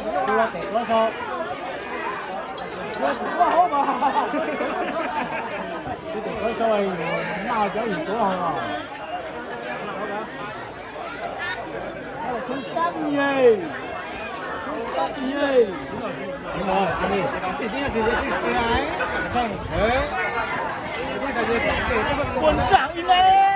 Tus ua tes tuab sau, tus ua tes tuab sau, noj cov yim tuab hau os. Thoob kab nyem, thoob kab nyem. Puas nraim ib me.